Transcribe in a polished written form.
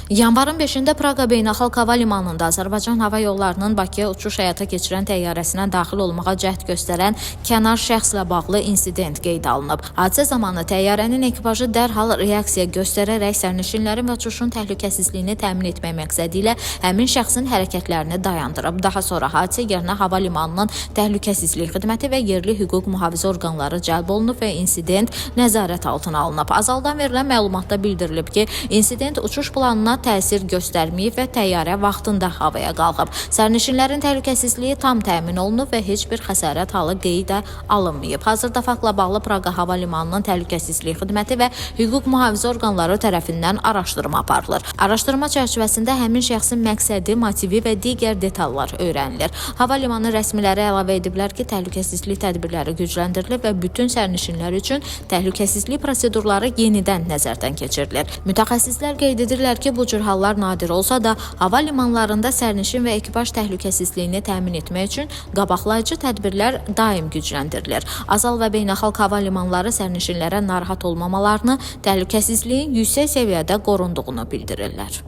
Yanvarın 5-də Praqa Beynəlxalq Hava Limanında Azərbaycan Hava Yollarının Bakıya uçuş həyata keçirən təyyarəsinə daxil olmağa cəhd göstərən kənar şəxslə bağlı insident qeydə alınıb. Hadisə zamanı təyyarənin ekipajı dərhal reaksiya göstərərək sərnişinlərin və uçuşun təhlükəsizliyini təmin etmək məqsədi ilə həmin şəxsin hərəkətlərini dayandırıb. Daha sonra hadisə yerinə hava limanının təhlükəsizlik xidməti və yerli hüquq mühafizə orqanları cəlb olunub və insident nəzarət altına alınıb. Azaldan verilən məlumatda bildirilib ki, insident uçuş planına təsir göstərməyib və təyyarə vaxtında havaya qalxıb. Sərnişinlərin təhlükəsizliyi tam təmin olunub və heç bir xəsarət halı qeydə alınmayıb. Hazırda faktla bağlı Praqa Hava Limanının təhlükəsizlik xidməti və hüquq mühafizə orqanları tərəfindən araşdırma aparılır. Araşdırma çərçivəsində həmin şəxsin məqsədi, motivi və digər detallar öyrənilir. Hava limanı rəsmiləri əlavə ediblər ki, təhlükəsizlik tədbirləri gücləndirilib və bütün sərnişinlər üçün təhlükəsizlik prosedurları yenidən nəzərdən keçirilir. Mütəxəssislər qeyd edirlər ki, bu cür hallar nadir olsa da, hava limanlarında sərnişin və ekipaj təhlükəsizliyini təmin etmək üçün qabaqlayıcı tədbirlər daim gücləndirilir. Azal və beynəlxalq hava limanları sərnişinlərə narahat olmamalarını, təhlükəsizliyin yüksək səviyyədə qorunduğunu bildirirlər.